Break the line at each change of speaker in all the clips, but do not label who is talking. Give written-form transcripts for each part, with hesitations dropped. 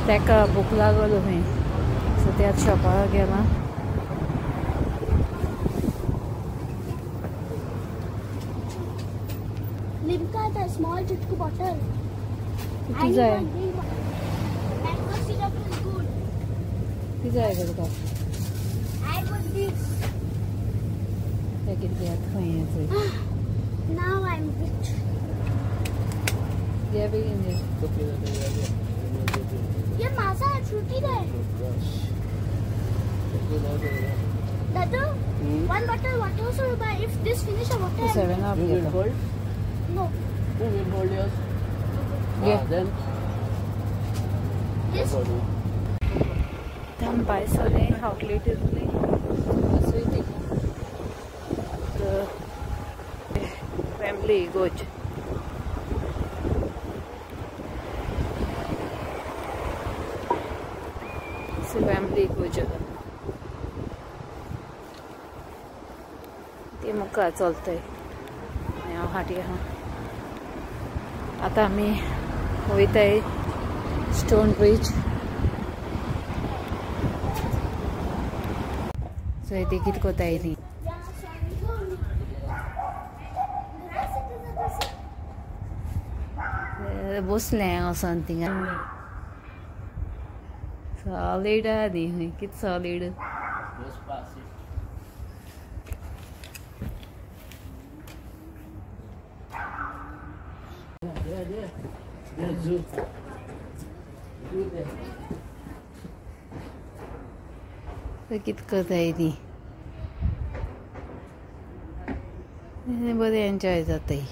ताका भूक लागलो खंय सो ते आतां शॉपाक गेला.
Limca the small chutku bottle.
किती जाय?
Mango syrup is good.
किती जाय गो तुका?
I want this.
ते कितें आतां खंय चोय.
Now I am rich.
घे बेगीन घे.
ये माजा Frooti Hai. Dadu, one bottle water also you buy. If this finish a water.
7 Up
You will hold?
No.
Who will hold yours?
Yeah.
Then
This.
हम भायर सरले आउटलेट येतली वयती family गोच. Family गोच ती मुखार चलतय आनी हांव फाटीं आहा. आतां आमी वयताय स्टोन ब्रिज. सो ती कितें कोताय ती बसलें वचोन थिंगा सॉलीड आहा ती खंय कितें solid.
Just pass it. There, there. There, zoo. Zoo there.
कितें करताय ती बरें एन्जॉय जाताय.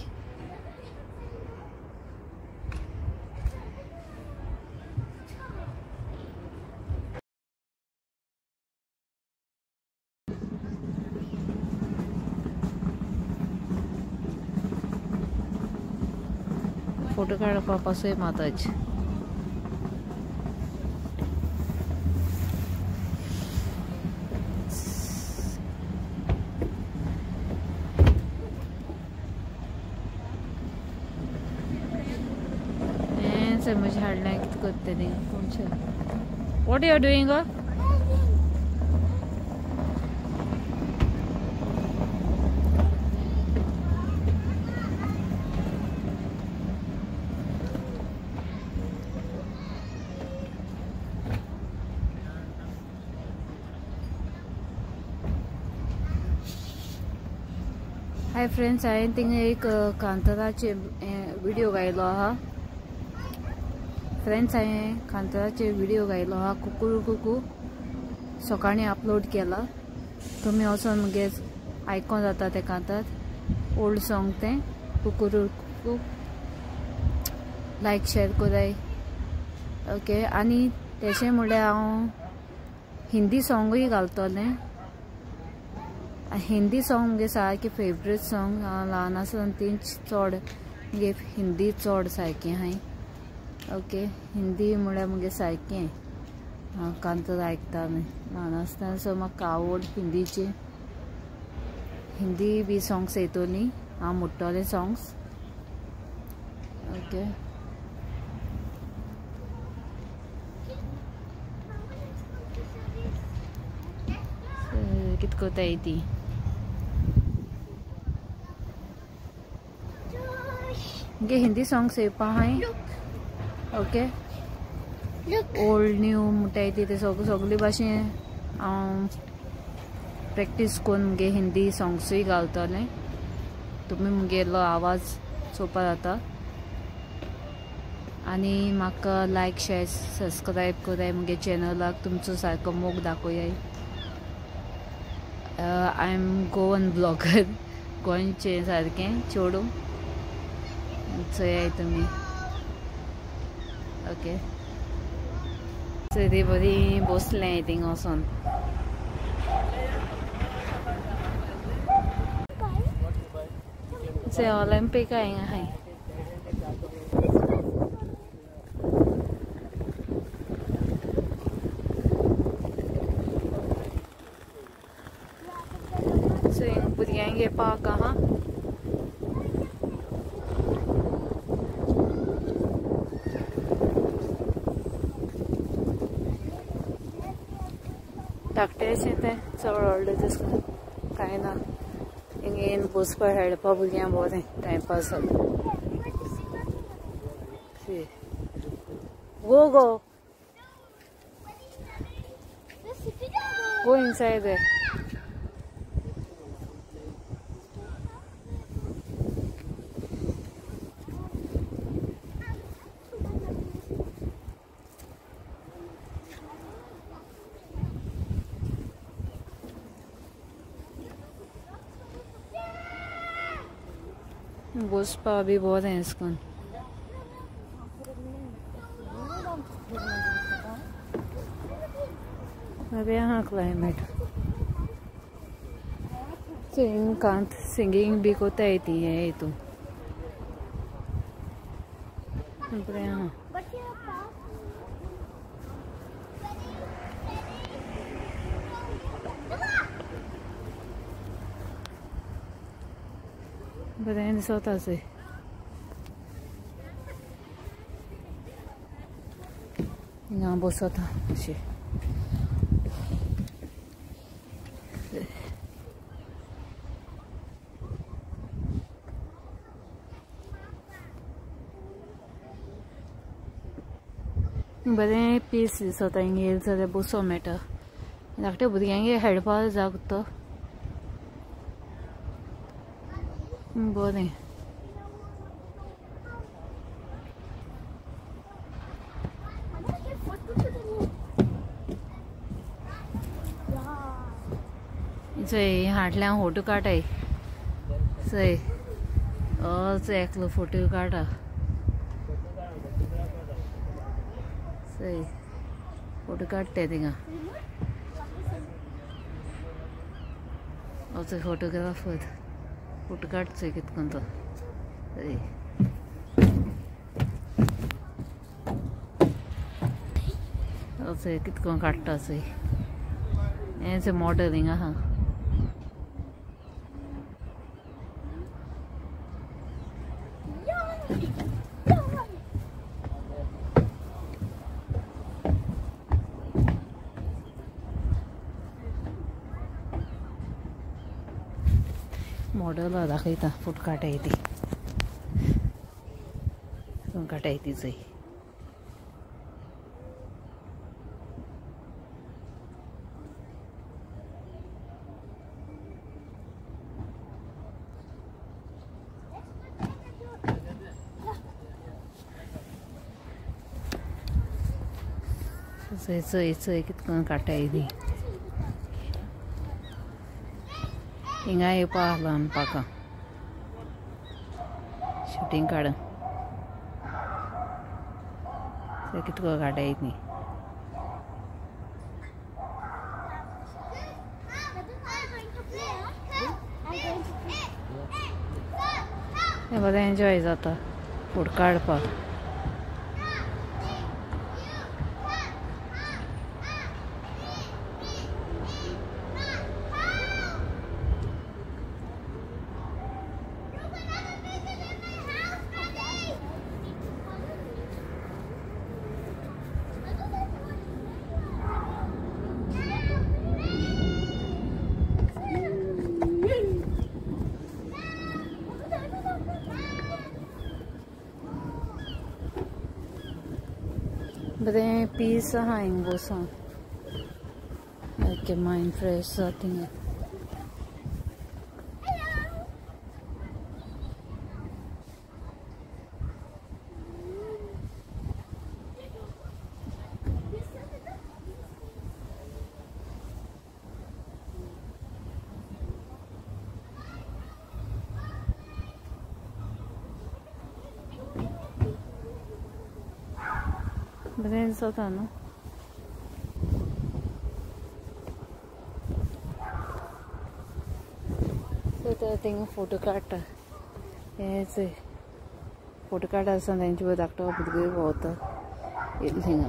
फोटो काडपा पासूय माताज. समज हाडलें कितें करता ती कोणशें. What you are doing? Hi friends, हांवें थिंगा एक कांताराचे व्हिडिओ घायलो आहा. फ्रेंड्स, हांवें कांताराचे व्हिडिओ घायलो आहा कुकूर कुकू सकाळीं अपलोड केला. तुमी वचोन मुगे आयकों जाता तें कांतार ओल्ड सॉंग तें कुकूर कुकू. लायक शेर कराय. ओके. आनी तेशें म्हणल्यार हांव हिंदी सॉंगूय घालतलें. हिंदी सॉंग मुगे सारकें फेवरेट सॉंग. हांव ल्हान आसतना तीच चड मुगे हिंदी चड सारकें हांवें. ओके. हिंदी म्हळ्यार मुगे सारकें हांव कांतार आयकता ल्हान आसतना. सो म्हाका आवड हिंदीची. हिंदी बी सॉंग्स येतली हांव म्हणटलें सॉंग्स. ओके. कितें करताय ती? मुगे हिंदी सॉंग्स येवपा हांवें. ओके. ओल्ड न्यू म्हणटाय ती सगळे सगळे भाशेन हांव प्रॅक्टीस करून मुगे हिंदी सॉंग्सूय घालतलें. तुमी मुगेलो आवाज चोवपा जाता. आनी म्हाका लायक शेर सबस्क्रायब कराय मुगे चॅनलाक. तुमचो सारको मोग दाखोयाय. I am Goan blogger. गोंयचें सारकें चेडूं चोयाय तुमी. ओके. सो बरी बसलें थिंगा वचोन. ऑलिम्पिक हिंगा आहाय. सो भुरग्यांक पार्क आहा. धाकटें तें चड व्हडलें तशें कांय ना. हिंगा येवन बसपा खेळपा भुरग्यांक बरें टायमपास जाता. Go go go inside there. बसपा भी बहुत है इसको. अभी यहाँ क्लाइमेट सिंग कांत सिंगिंग भी कोता ती है ये तो यहाँ. बरें दिसता अशें. हिंगा बसता अशें. बरें पीस दिसता हिंगा येयलें जाल्यार बसो मेळटा. धाकट्या भुरग्यांक खेळपा जागो तो बरें. चोय हाटल्यान फोटो काडटाय. चोय चोय एकलो फोटो काडटा. चोय फोटो काडटाय थिंगा. चोय फोटोग्राफर फोटो काडचो कितें करून तो. चोय कितें करून काडटा. चोय हें मॉडल हिंगा आहा. मॉडल दाखयता फोटो काडटाय ती काडटाय ती. चोय चोय चोय चोय कितें करून काडटाय ती. हिंगा येवपा आहलो आमी पाका शुटींग काडून. कितको काडटाय ती. बरें एन्जॉय जाता फोटो काडपाक. बरें पीस आहा हिंगा बसोन. ओके मायंड फ्रेश जाता हिंगा. बरें दिसता न्हू. सो थिंगा फोटो काडटा. हें चोय फोटो काडटा आसतना तेंचे पळय धाकटो भुरगो भोंवता येयले थिंगा.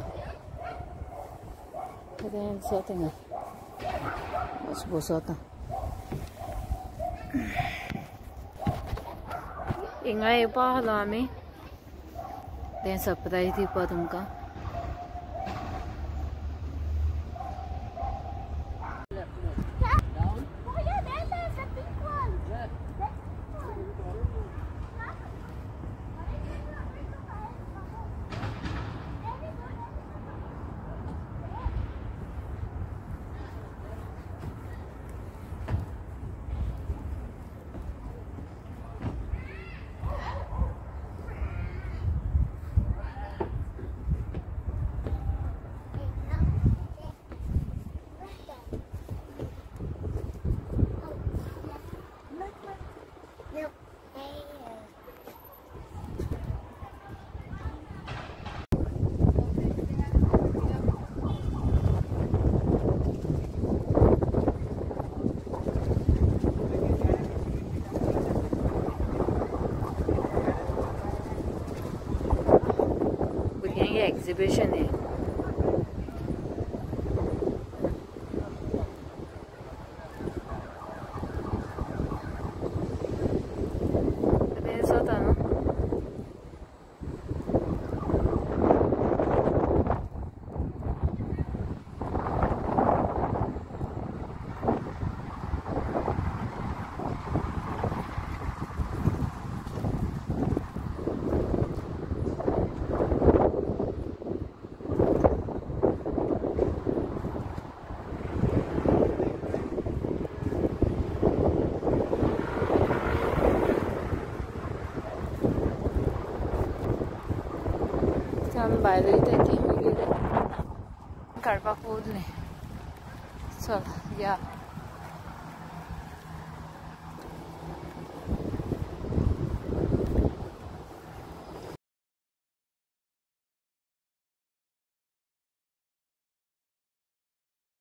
बरें दिसता थिंगा बसता. हिंगा येवपा आहलो आमी तें सरप्रायज दिवपा तुमकां. एग्जिबिशन है. दिसता न्हू. आमी भायर वयता ती मागीर काडपाक उरलें. चल या.